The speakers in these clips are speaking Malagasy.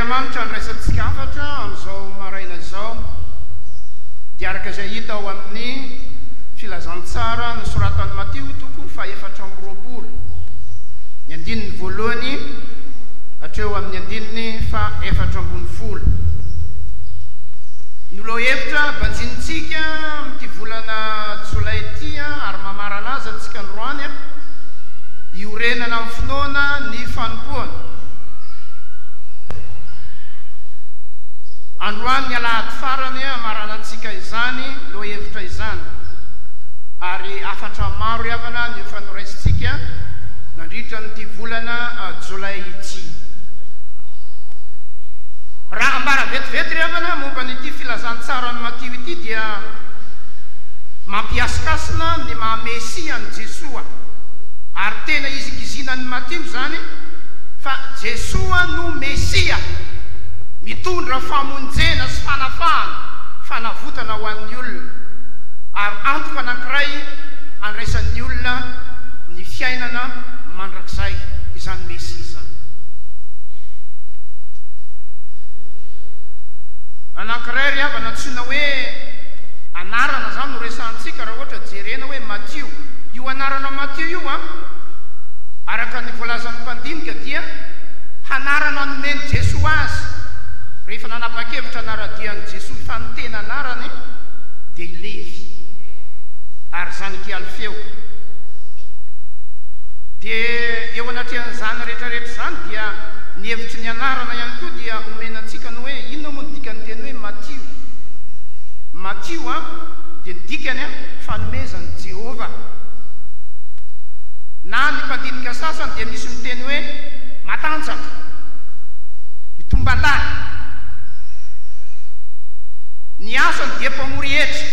Tenin'Andriamanitra andraisantsika hafatra amin'izao maraina izao dia araka izay hita ao amin'ny Filazantsara nosoratan'i Matio toko faha-24, ny andininy voalohany hatreo amin'ny andininy faha-14. Ny lohahevitra banjinintsika amin'ity volana jolay ity ary mamarana azy antsika androany, iorenana amin'ny finoana ny fanompoana. Androany ny alahady farany hamaranantsika izany lohahevitra izany ary hafatra maro ry havana no efa noraisintsika nandritra an'ity volana jolay ity. Raha ambara vetivety ry havana momba an'ity filazantsaran'i Matio ity dia mampihasikasina ny maha Mesia an'i Jesoa ary tena izingizinan'i Matio izany fa Jesoa no Mesia mitondra famonjena sy fanafahana, fanavotana ho an'ny olona ary antoka anankiray andraisan'ny olona ny fiainana mandrakizay izany Mesia izany. Anankiray ry havana antsoina hoe anarana izany no resahantsika raha ohatra jerena hoe Matio. Io anarana Matio io an, araka ny voalazan'ny mpandinika dia hanarana nomen'i Jesoa azy rehefa nanapa-kevitra hanara-dia an'i Jesoa fa ny tena anarany dia i Levy ary zanak'i Alfeo. Dia eo anatrehan'izany rehetrarehetra izany dia ny hevitry ny anarana ihany koa dia omena antsika ny hoe inona moa ny dikan'ny teny hoe Matio. Matio an, dia ny dikany an, fanomezan'i Jehovah. Na ny mpandinika sasany dia misy miteny hoe matanjaka, mitomban-dahy. Ny asany dia mpamory hetra.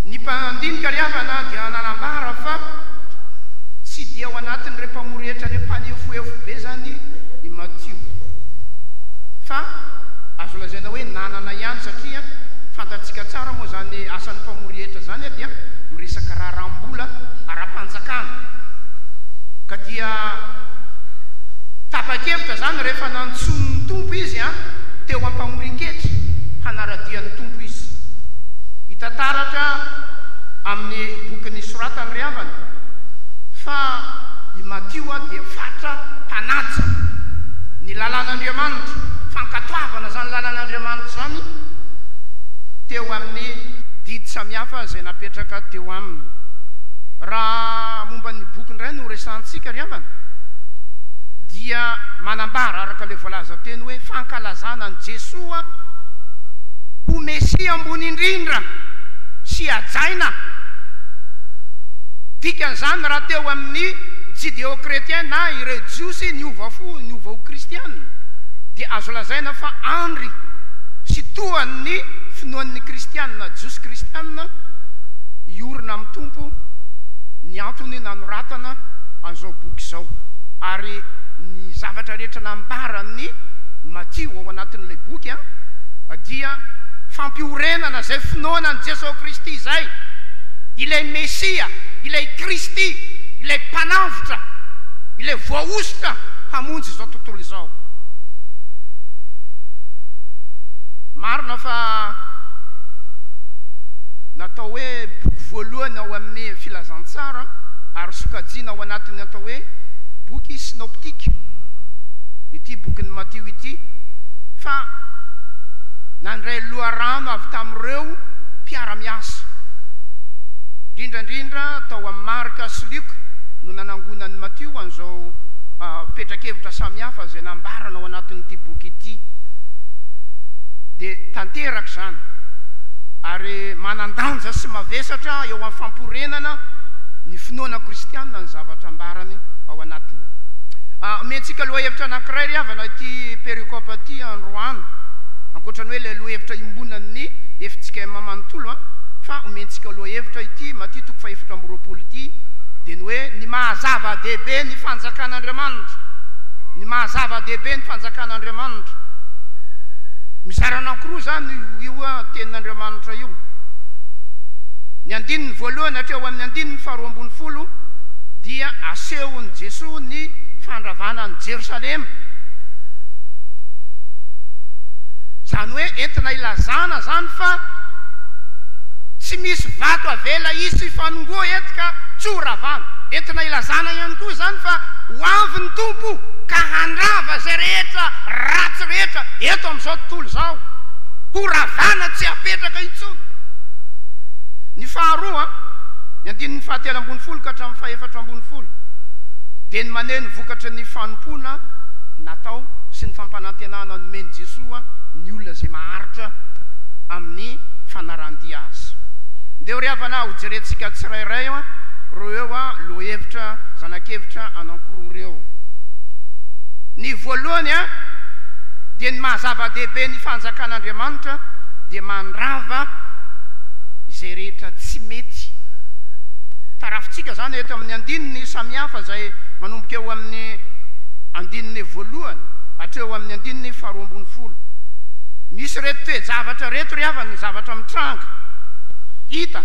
Ny mpandinika ry havana dia nanambara fa tsy dia ao anatin'ireo mpamory hetra ireo mpanefoefo be izany i Matio. Fa azo lazaina hoe nanana ihany satria fantatsika tsara moa izany asan'ny mpamory hetra izany dia miresaka raharaham-bola ara-panjakana. Ka dia tapa-kevitra izany rehefa nantsoin'ny Tompo izy teo am-pamorin-ketra hanara-dia ny Tompo izy. Hita taratra amin'ny boky nisoratany ry havana fa i Matio dia fatra mpanaja ny lalàn'Andriamanitra, fankatoavana izany lalàn'Andriamanitra izany teo amin'ny didy samihafa izay napetraka teo aminy. Raha momba ny boky indray no resahantsika ry havana dia manambara araka ilay voalaza teny hoe fankalazana an'i Jesoa ho Mesia ambony indrindra sy hajaina. Dikan'izany raha teo amin'ny Jideo-chrétien na ireo Jiosy niova fo, niova ho kristiana dia azo lazaina fa andry sy tohan'ny finoan'ny kristiana, Jiosy kristiana, hiorina amin'ny Tompo ny antony nanoratana an'izao boky izao. Ary ny zavatra rehetra nambaran'i Matio ao anatin'ilay boky dia fampiorenana izay finoana an'i Jesoa Kristy izay, ilay Mesia, ilay Kristy, ilay Mpanavotra, ilay voahosotra hamonjy izao tontolo izao. Marina fa natao hoe boky voalohany ao amin'ny Filazantsara ary sokajiana ao anatin'ny atao hoe boky synoptique ity bokin'i Matio ity fa nandray loharano avy tamin'ireo mpiara-miasa, indrindra indrindra tao amin'i Marka sy Lioka no nanangonan'i Matio an'izao petra-kevitra samihafa izay nambarana ao anatin'ity boky ity. Dia tanteraka izany ary manan-danja sy mavesatra eo amin'ny famporenana ny finoana kristiana ny zavatra ambarany ao anatiny. Omentsika lohahevitra anankiray ry havana ity perikopa ity androany, ankoatra ny hoe ilay lohahevitra iombonan'ny fjkm manontolo, fa omentsika lohahevitra ity Matio toko fahefatra amby 24 ity, dia ny hoe ny maha zava-dehibe ny fanjakan'Andriamanitra, ny maha zava-dehibe ny fanjakan'Andriamanitra. Mizara anankiroa izany io tenin'Andriamanitra io. Ny andininy voalohany hatreo amin'ny andininy faharoa ambin'ny folo dia asehon'i Jesoa ny fandravana an'i Jerosalema. Izany hoe entina ilazana izany fa tsy misy vato avela hisy hifanongoa eto ka tsy ho ravana. Entina ilazana ihany koa izany fa ho avy ny Tompo ka handrava izay rehetra ratsy rehetra eto amin'izao tontolo izao. Ho ravana tsy hapetraka intsony. Ny faharoa, ny andininy fahatelo ambinifolo ka hatramin'ny fahefatra ambinifolo, dia ny maneho ny vokatry ny fanompoana natao sy ny fampanantenana nomen'i Jesoa ny olona izay maharitra amin'ny fanarahan-dia Azy. Ndeha ry havana hojerentsika tsirairay ireo lohahevitra, zana-kevitra anankiroa ireo. Ny voalohany dia ny maha zava-dehibe ny fanjakan'Andriamanitra dia mandrava izay rehetra tsy mety. Tarafintsika izany eto amin'ny andininy samihafa izay manomboka eo amin'ny andininy voalohany hatreo amin'ny andininy faharoa ambinifolo. Misy ireto toe-javatra ireto ry havana, ny zavatra mitranga hita.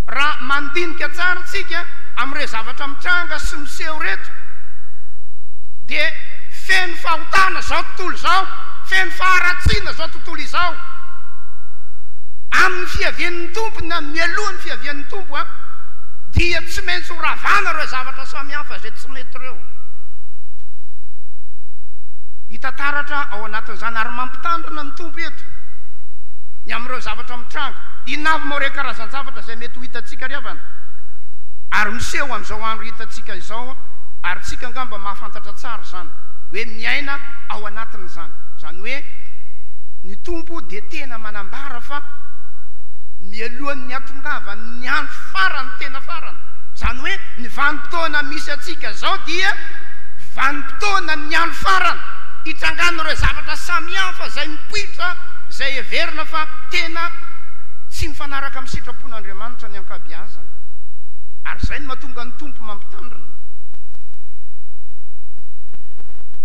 Raha mandinika tsara isika amin'ireo zavatra mitranga sy miseho ireto dia feno fahotana izao tontolo izao, feno faharatsiana izao tontolo izao. Amin'ny fiavian'ny Tompo na mialohan'ny fiavian'ny Tompo dia tsy maintsy ho ravana ireo zavatra samihafa izay tsy mety ireo. Hita taratra ao anatin'izany ary mampitandrina ny Tompo eto ny amin'ireo zavatra mitranga. Inona avy moa ireo karazan-javatra izay mety ho hitantsika ry havana ary miseho amin'izao andro hitantsika izao ary tsika angamba mahafantatra tsara izany hoe miaina ao anatin'izany. Izany hoe ny Tompo dia tena manambara fa mialohan'ny hatongavan'ny andro farany tena farany, izany hoe ny vanim-potoana misy antsika izao dia vanim-potoanan'ny andro farany, hitrangan'ireo zavatra samihafa izay mipoitra, izay heverina fa tena tsy mifanaraka amin'ny sitrapon'Andriamanitra ny ankabeazany. Ary izay no mahatonga ny Tompo mampitandrina.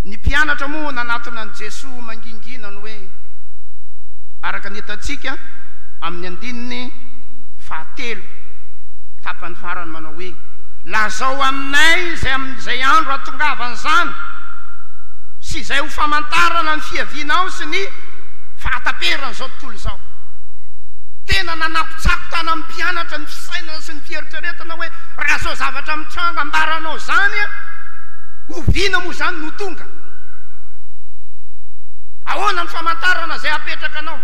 Ny mpianatra moa nanatona an'i Jesoa mangingina ny hoe, araka ny hitantsika amin'ny andininy fahatelo, tapany farany manao hoe, Lazao aminay izay amin'izay andro hahatongavan'izany, sy izay ho famantarana ny fiavianao sy ny fahataperan'izao tontolo izao. Tena nanakotsako tany amin'ny mpianatra ny fisainana sy ny fieritreretana hoe, raha izao zavatra mitranga ambaranao izany, oviana moa izany no tonga? Ahoana ny famantarana izay hapetraka anao?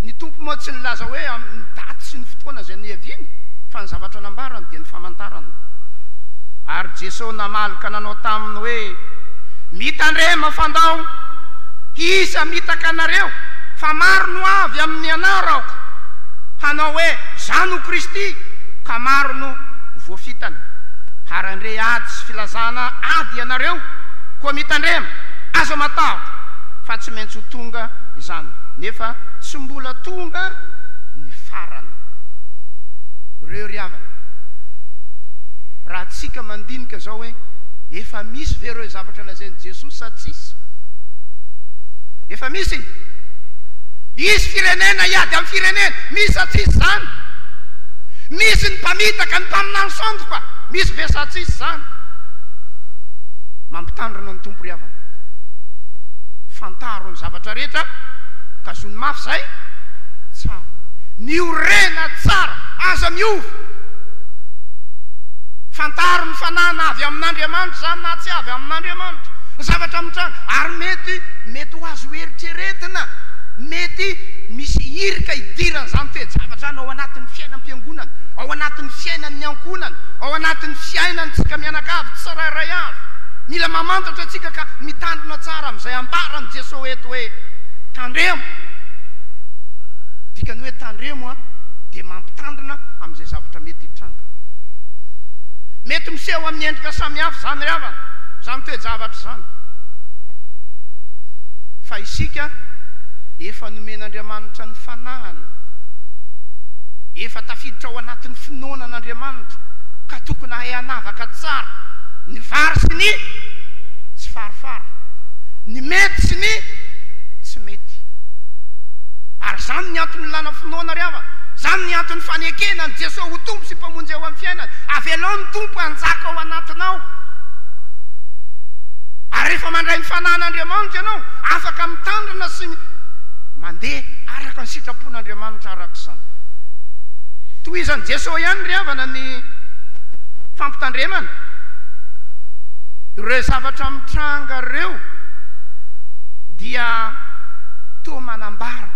Ny Tompo moa tsy nilaza hoe amin'ny daty sy ny fotoana izay niaviany, fa ny zavatra nambarany dia ny famantarana. Ary Jeso namaly ka nanao taminy hoe, Mitandrema fandao hisy hamitaka anareo, fa maro no avy amin'ny anarako hanao hoe, Izaho no Kristy, ka maro no ho voafitany. Harandre ady sy filazana ady ianareo, koa mitandrema, aza matahotra, fa tsy maintsy ho tonga izany, nefa tsy mbola tonga ny farany. Ireo ry havana, raha tsika mandinika zao hoe efa misy ve ireo zavatra lazain'i Jesoa sa tsisy? Efa misy? Hisy firenena hiady amin'ny firenena, misy sa tsisy izany? Misy ny mpamitaka, ny mpaminany sandoka, misy ve sa tsisy izany? Mampitandrina ny Tompo ry havana. Fantaro ny zavatra rehetra, tazony mafy izay tsara. Miorena tsara, aza miova. Fantaro ny fanahy na avy amin'Andriamanitra izany na tsy avy amin'Andriamanitra. Ny zavatra mitranga, ary mety, mety ho azo eritreretina, mety misy hirika hidiran'izany toe-javatra izany ao anatin'ny fiainam-piangonana, ao anatin'ny fiainan'ny ankohonana, ao anatin'ny fiainantsika mianakavy tsirairay avy. Mila mamantatra antsika ka mitandrina tsara amin'izay ambaran'i Jesoa eto hoe, Tandremo. Dikan'ny hoe tandremo dia mampitandrina amin'izay zavatra mety hitranga. Mety miseho amin'ny endrika samihafa izany ry havana, izany toe-javatra izany. Fa isika efa nomen'Andriamanitra ny fanahiny, efa tafiditra ao anatin'ny finoana an'Andriamanitra, ka tokony hahay hanavaka tsara ny vary sy ny tsy farifary, ny mety sy ny tsy mety. Ary izany ny antony ilana finoana ry havana, izany ny antony fanekena an'i Jesoa ho Tompo sy Mpamonjy eo amin'ny fiainana. Avelao ny Tompo hanjaka ao anatinao. Ary rehefa mandray ny Fanahin'Andriamanitra ianao, afaka mitandrina sy mandeha araka ny sitrapon'Andriamanitra araka izany. Tohizan'i Jesoa ihany ry havana ny fampitandremana. Ireo zavatra mitranga ireo dia toa manambara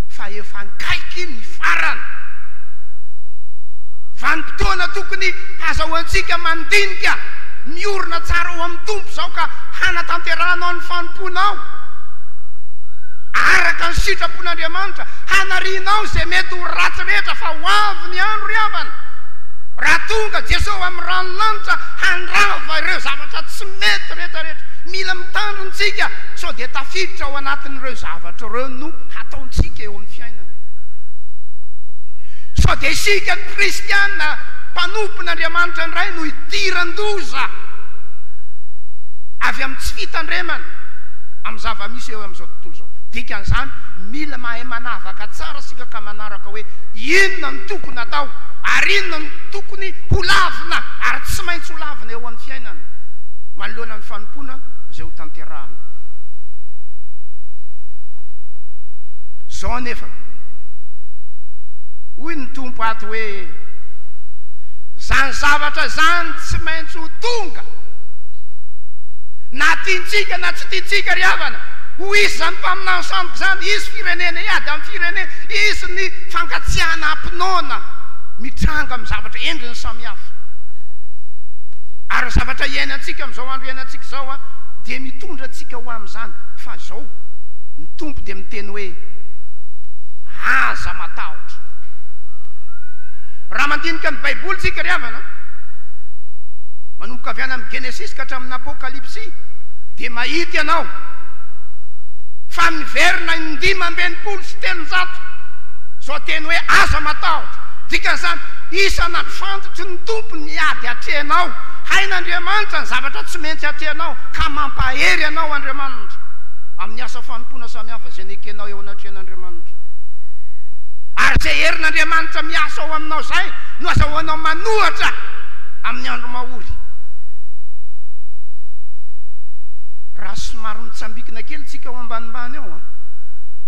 fa efa akaiky ny farany. Vanim-potoana tokony hazahoantsika mandinika, miorina tsara ao amin'ny Tompo izao ka hanatanterahanao ny fanompoanao araka ny sitrapon'Andriamanitra, hanarianao izay mety ho ratsy rehetra fa ho avy ny andro ry havana, raha tonga Jesoa amin'ny rano lanitra handrava ireo zavatra tsy mety rehetra rehetra. Mila mitandrina isika sao dia tafiditra ao anatin'ireo zavatra ireo no hataontsika eo amin'ny fiainana. Sao dia isika ny kristiana mpanompon'Andriamanitra indray no idiran-doza avy amin'ny tsy fitandremana amin'ny zava-misy eo amin'izao tontolo izao. Dikan'izany, mila mahay manavaka tsara isika ka manaraka hoe inona no tokony hatao ary inona no tokony ho lavina ary tsy maintsy ho lavina eo amin'ny fiainana manoloana ny fanompoana izay ho tanterahana. Izao anefa, hoy ny Tompo ato hoe, Izany zavatra izany tsy maintsy ho tonga, na tiantsika na tsy tiantsika ry havana. Ho hisy izany mpaminany sandoka izany, hisy firenena hiady amin'ny firenena, hisy ny fankatsiahana am-pinoana mitranga amin'ny zavatra endriny samihafa. Ary ny zavatra iainantsika amin'izao andro iainantsika izao dia mitondra antsika ho amin'izany. Fa izao, ny Tompo dia miteny hoe, Aza matahotra. Raha mandinika ny Baiboly isika ry havana, manomboka avy any amin'ny Genesisy ka hatramin'ny Apokalypsy, dia mahita ianao fa miverina in-365 izao teny hoe aza matahotra. Dikan'izany, isan'andro fantatry ny Tompo ny ady atrehinao. Hain'Andriamanitra ny zavatra tsy maintsy atrehinao, ka mampahery anao Andriamanitra amin'ny asa fanompoana samihafa izay nekenao eo anatrehan'Andriamanitra. Ary izay herin'Andriamanitra miasa ao aminao izay no azahoanao manohatra amin'ny andro mahory. Raha somary mitsambikina kely tsika ao ambanimbany ao an,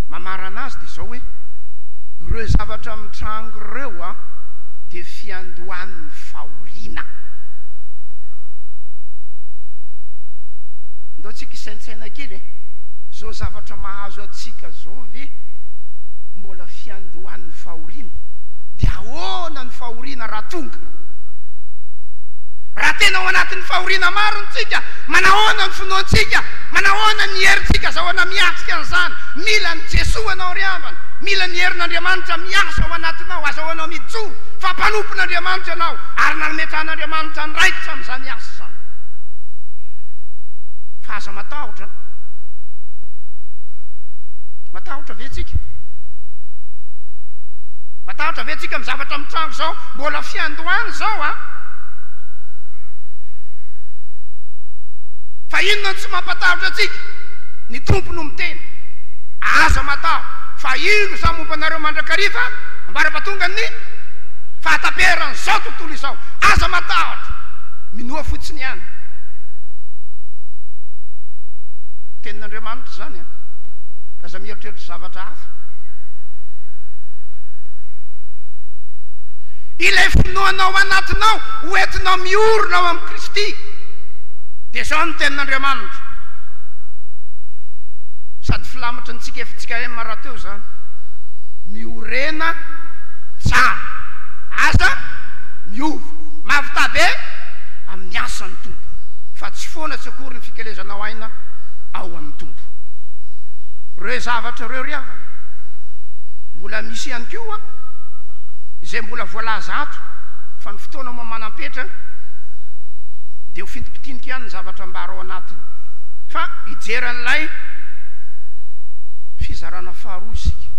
mamarana azy dia izao hoe, ireo zavatra mitranga ireo an, dia fiandohan'ny fahoriana. Ndao tsika hisaintsaina kely e, izao zavatra mahazo antsika izao ve mbola fiandohan'ny fahoriana? Dia ahoana ny fahoriana raha tonga? Raha tena ao anatin'ny fahoriana marina tsika, manahoana ny finoantsika? Manahoana ny herintsika azahoana miatrika an'izany? Mila an'i Jesoa ianao ry havana, mila ny herin'Andriamanitra miasa ao anatinao, azahoanao mijoro fa mpanompon'Andriamanitra ianao ary nametrahan'Andriamanitra andraikitra amin'izany asa izany. Fa aza matahotra an! Matahotra ve tsika? Matahotra ve tsika amin'ny zavatra mitranga izao? Mbola fiandohana izao an! Fa inona no tsy mampatahotra antsika? Ny Tompo no miteny. Aza matahotra, fa ino izaho momba anareo mandrakariva ambara-pahatonga ny fahataperan'izao tontolo izao. Aza matahotra, minoa fotsiny ihany. Tenin'Andriamanitra izany an! Aza mieritreritra zavatra hafa. Ilay finoanao anatinao ho entinao miorina ao amin'i Kristy. Dia izao ny tenin'Andriamanitra. Sady filamatry ny tsika fjkm rahateo izany. Miorena tsara. Aza miova. Mahavità be amin'ny asan'ny Tompo. Fa tsy foana tsy akory ny fikelezanao aina ao amin'ny Tompo. Ireo zavatra ireo ry havana, mbola misy ihany koa izay mbola voalaza ato fa ny fotoana moa manam-petra dia ho fintimpitinika ihany ny zavatra ambara ao anatiny fa hijery an'ilay fizarana faharoa isika.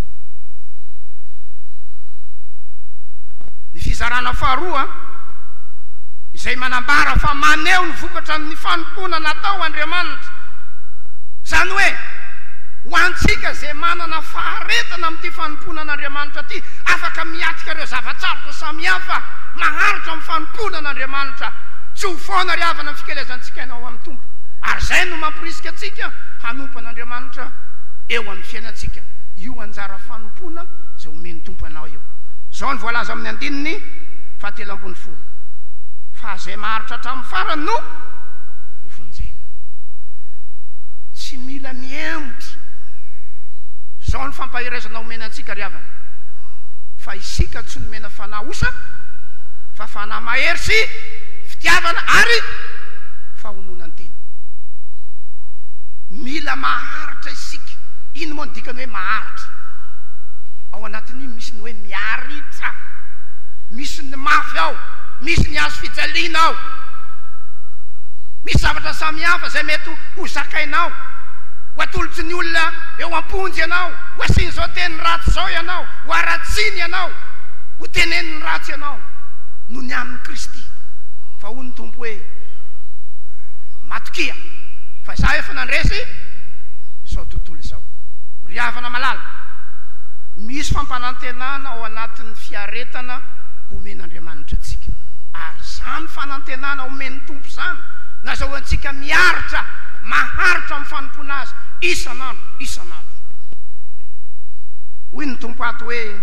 Ny fizarana faharoa izay manambara fa maneho ny vokatra ny fanompoana natao Andriamanitra. Izany hoe ho antsika izay manana faharetana amin'ity fanompoana an'Andriamanitra ity, afaka miatrika ireo zava-tsarotra samihafa maharitra amin'ny fanompoana an'Andriamanitra. Tsy ho foana ry havana ny fikelezantsika aina ao amin'ny Tompo. Ary izay no mamporisika antsika hanompo an'Andriamanitra eo amin'ny fiainantsika. Io anjara fanompoana izay omen'ny Tompo anao io. Izao no voalaza amin'ny andininy fahatelo ambin'ny folo, Fa izay maharitra hatramin'ny farany no hovonjena. Tsy mila mihemotra. Izao no fampaherezana omena antsika ry havana, fa isika tsy nomena fanahy osa, fa fanahy mahery sy fitiavana ary fahononan-tena. Mila maharitra isika. Inona moa ny dikany hoe maharitra? Ao anatin'io misy ny hoe miaritra. Misy ny mafy ao, misy ny hazo fijaliana ao. Misy zavatra samihafa izay mety ho zakainao. Ho atolotry ny olona eo am-ponja ianao, ho asian'izao teny ratsy izao ianao, ho haratsiany ianao, ho teneniny ratsy ianao noho ny amin'i Kristy. Fa hoy ny Tompo hoe, Matokia, fa Izaho efa nandresy izao tontolo izao. Ry havana malala, misy fampanantenana ao anatin'ny fiaretana omen'Andriamanitra antsika. Ary izany fanantenana omen'ny Tompo izany no azahoantsika miaritra, maharitra amin'ny fanompoana Azy isan'andro isan'andro. Hoy ny Tompo ato hoe,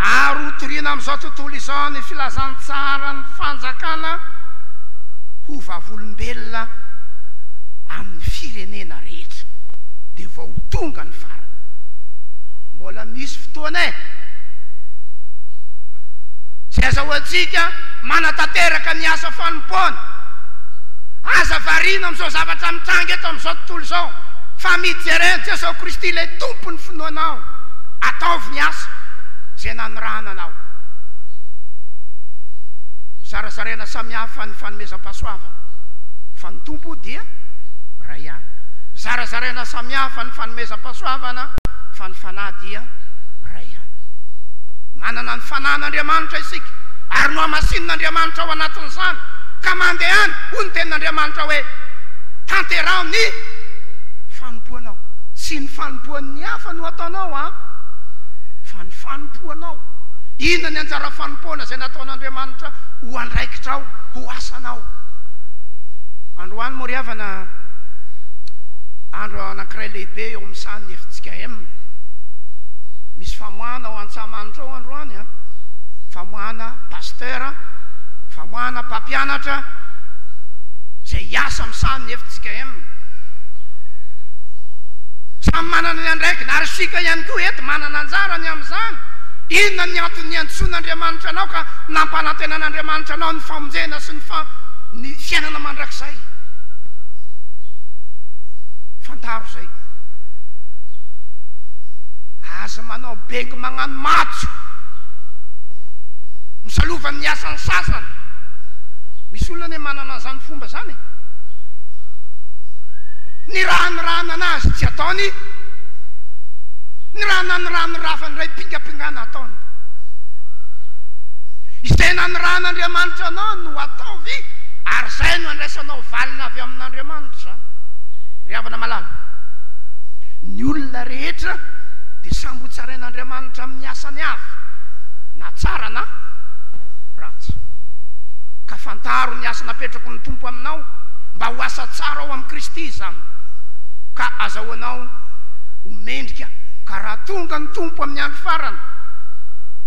Ary hotorina amin'izao tontolo izao ny filazantsaran'ny fanjakana ho vavolombelona amin'ny firenena rehetra, dia vao ho tonga ny farany. Mbola misy fotoana e! Izay azahoantsika manatanteraka ny asa fanompoana. Aza variana amin'izao zavatra mitranga eto amin'izao tontolo izao, fa mijere an'i Jesoa Kristy ilay Tompon'ny finoanao. Ataovy ny asa izay nanirahana anao. Zarazaraina samihafa ny fanomezam-pahasoavana, fa ny Tompo dia iray ihany. Zarazaraina samihafa ny fanomezam-pahasoavana, fa ny Fanahy dia iray ihany. Manana ny Fanahin'Andriamanitra isika, ary nohamasinin'Andriamanitra ao anatin'izany, ka mandehana, hoy ny Tenin'Andriamanitra hoe, Tanteraho ny fanompoanao. Tsy ny fanompoan'ny hafa no ataonao an, fa ny fanompoanao. Inona ny anjara fanompoana izay nataon'Andriamanitra ho andraikitrao, ho asanao? Androany moa ry havana, andro anankiray lehibe eo amin'ny sahan'ny fjkm. Misy famoahana ao Antsahamanitra ao androany an, famoahana pasteur, famoahana mpampianatra izay hiasa amin'ny sahan'ny fjkm. Samy manana ny andraikiny ary isika ihany koa eto manana anjara ny amin'izany. Inona ny antony niantsoan'Andriamanitra anao ka nampanantenan'Andriamanitra anao ny famonjena sy ny fa ny fiainana mandrakizay? Fantaro izay. Aza manao bengy magnano matso. Misalova ny asan'ny sasany. Misy olona anie manana an'izany fomba izany e. Ny raha nirahanana azy tsy ataony, ny raha nanirahanirafany indray pingapingana ataony. Izay nanirahan'Andriamanitra anao no ataovy ary izay no andraisanao valiny avy amin'Andriamanitra izany. Ry havana malala, ny olona rehetra dia samby hotsarain'Andriamanitra amin'ny asany avy, na tsara na ratsy. Ka fantaro ny asa napetraky ny Tompo aminao mba ho asa tsara ao amin'i Kristy izany, ka azahoanao ho mendrika, ka raha tonga ny Tompo amin'ny andro farany,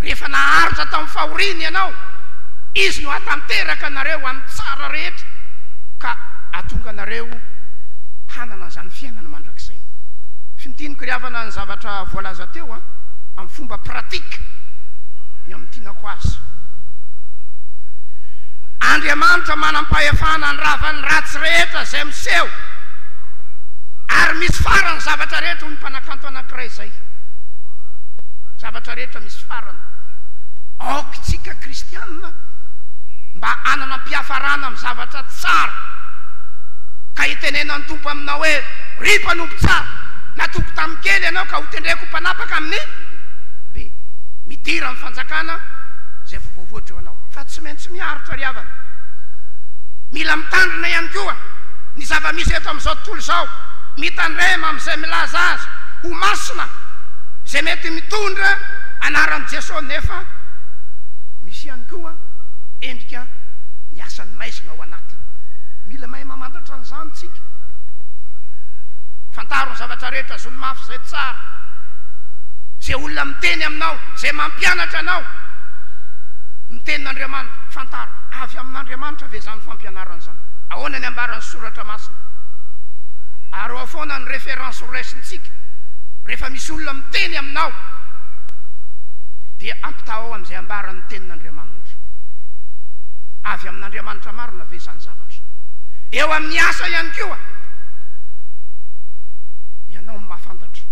rehefa naharitra tamin'ny fahoriany ianao, Izy no hahatanteraka anareo amin'ny tsara rehetra, ka hahatonga anareo hanana an'izany fiainana mandrakizay. Fintiniko ry havana ny zavatra voalaza teo an, amin'ny fomba pratique ny hamintinako azy. Andriamanitra manam-pahefana handrava ny ratsy rehetra izay miseho, ary misy farany zavatra rehetra, hoy ny mpanakanto anankiray izay. Zavatra rehetra misy farany. Aoka isika kristiana mba hanana am-piafarana amin'ny zavatra tsara, ka hitenenan'ny Tompo aminao hoe, Ry mpanompo tsara, natoky tamin'ny kely ianao ka hotendreko ho mpanapaka amin'ny be. Midira amin'ny fanjakana izay vao voavoatra eo anao. Fa tsy maintsy miaritra ry havana. Mila mitandrina ihany koa ny zava-misy eto amin'izao tontolo izao. Mitandrema amin'izay milaza azy ho masina, izay mety mitondra anaran'i Jesoa nefa misy ihany koa endrika ny asan'ny maizina ao anatiny. Mila mahay mamantatra. izany tsika. Fantaro ny zavatra rehetra, azony mafy izay tsara. Izay olona miteny aminao, izay mampianatra anao ny tenin'Andriamanitra, fantaro, avy amin'Andriamanitra ve izany fampianarana izany? Ahoana ny ambaran'ny Soratra Masina? Ary ao foana ny référence horaisintsika rehefa misy olona miteny aminao, dia ampitahao amin'izay ambaran'ny tenin'Andriamanitra. Avy amin'Andriamanitra marina ve izany zavatra? Eo amin'ny asa ihany koa, ianao no mahafantatra.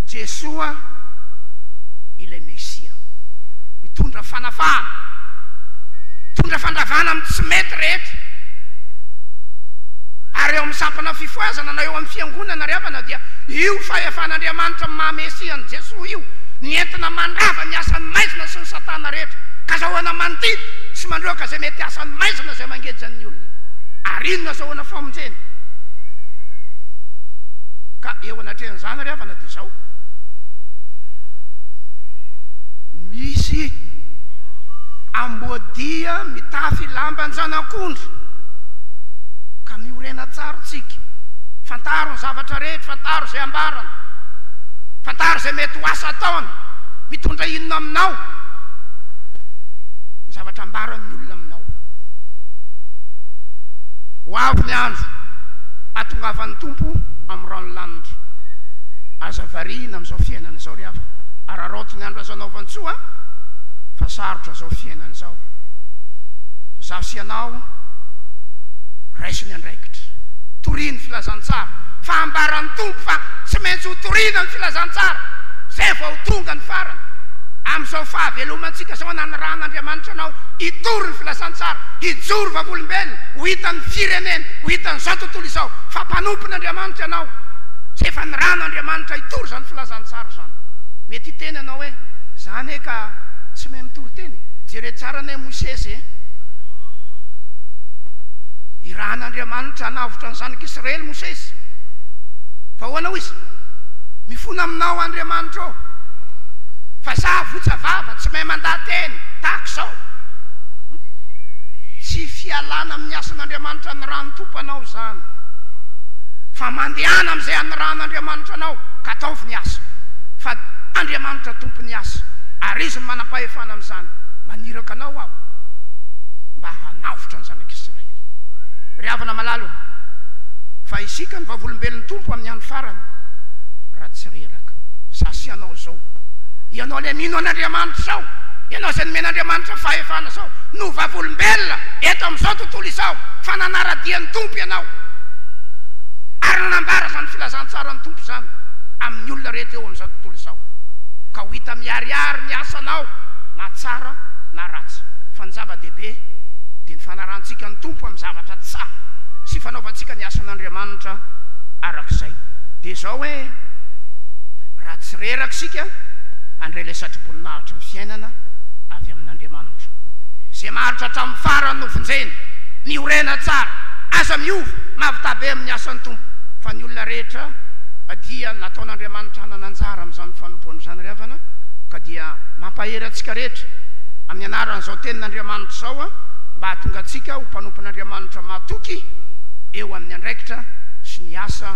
Jesoa ilay Mesia, mitondra fanafahana, mitondra fandravana amin'ny tsy mety rehetra. Ary eo amin'ny sampana fifohazana na eo amin'ny fiangonana ry havana dia io fahefan'Andriamanitra amin'ny maha Mesia an'i Jesoa io ny entina mandrava ny asan'ny maizina sy ny satana rehetra, ka azahoana mandidy sy mandroaka izay mety asan'ny maizina izay mangeja ny olona. Ary inona azahoana famonjena? Ka eo anatrehan'izany ry havana dia izao, misy amboadia mitafy lamban-janak'ondry, ka miorena tsara tsika. Fantaro ny zavatra rehetra, fantaro izay ambarany, fantaro izay mety ho asa ataony, mitondra inona aminao ny zavatra ambaran'ny olona aminao. Ho avy ny andro hahatongavan'ny Tompo amin'ny ran'ny lanitra. Aza variana amin'izao fiainana izao ry havana. Araraoty ny andro azo anaovan-tsoa fa sarotra izao fiainana izao. Izaho sy ianao, raiso ny andraikitra. Torio ny filazantsara. Fa ambaran'ny Tompo fa tsy maintsy ho toriana ny filazantsara izay vao ho tonga ny farany. Amin'izao fahavelomantsika izao nanirahan'Andriamanitra anao hitory ny filazantsara, hijoro vavolombelona, ho hitan'ny firenena, ho hitan'izao tontolo izao fa mpanompon'Andriamanitra ianao. Izay efa nirahan'Andriamanitra hitory izany filazantsara izany. Mety hiteny ianao hoe, Za anie ka tsy mahay mitory teny e. Jereo tsara anie Mosesy e. Irahan'Andriamanitra hanavotra ny zanak'Israely Mosesy. Fa ahoana hoy izy? Mifona aminao Andriamanitra ô, fa za votsa vava, tsy mahay mandaha-teny tahaka izao. Tsy fialana amin'ny asan'Andriamanitra nirahan'ny Tompo anao izany, fa mandehana amin'izay anirahan'Andriamanitra anao ka ataovy ny asa, fa Andriamanitra tompon'ny asa, ary Izy no manam-pahefana amin'izany. Maniraka anao Aho mba hanavotra ny zanak'Israely. Ry havana malala ô, fa isika no vavolombelon'ny Tompo amin'ny andro farany, raha tsy reraka. Izaho sy ianao izao, ianao ilay mino an'Andriamanitra izao, ianao izay nomen'Andriamanitra fahefana izao, no vavolombelona eto amin'izao tontolo izao fa nanara-dia ny Tompo ianao, ary nanambara izany filazantsaran'ny Tompo izany amin'ny olona rehetra eo amin'izao tontolo izao. Ka ho hita miharihary ny asanao na tsara na ratsy. Fa ny zava-dehibe dia ny fanarahantsika ny Tompo amin'ny zavatra tsara sy fanaovantsika ny asan'Andriamanitra arak'izay. Dia izao hoe, raha tsy reraka isika, handray ilay satroboninahitry ny fiainana avy amin'Andriamanitra. Izay maharitra hatramin'ny farany no vonjena. Miorena tsara, aza miova, mahavità be amin'ny asan'ny Tompo. Fa ny olona rehetra dia nataon'Andriamanitra hanana anjara amin'izany fanompoana izany ry havana, ka dia mampahery antsika rehetra amin'ny anaran'izao tenin'Andriamanitra izao mba hahatonga antsika ho mpanompon'Andriamanitra mahatoky eo amin'ny andraikitra sy ny asa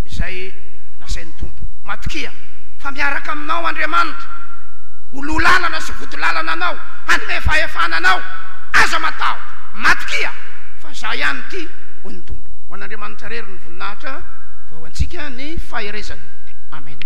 izay nasain'ny Tompo. Matokia fa miaraka aminao Andriamanitra, ho loha lalana sy vody lalana anao, hanome fahefana anao. Aza matahotra, matokia fa Izaho ihany ity, hoy ny Tompo. Ho an'Andriamanitra irery ny voninahitra, fa ho antsika ny faherezana. Amena.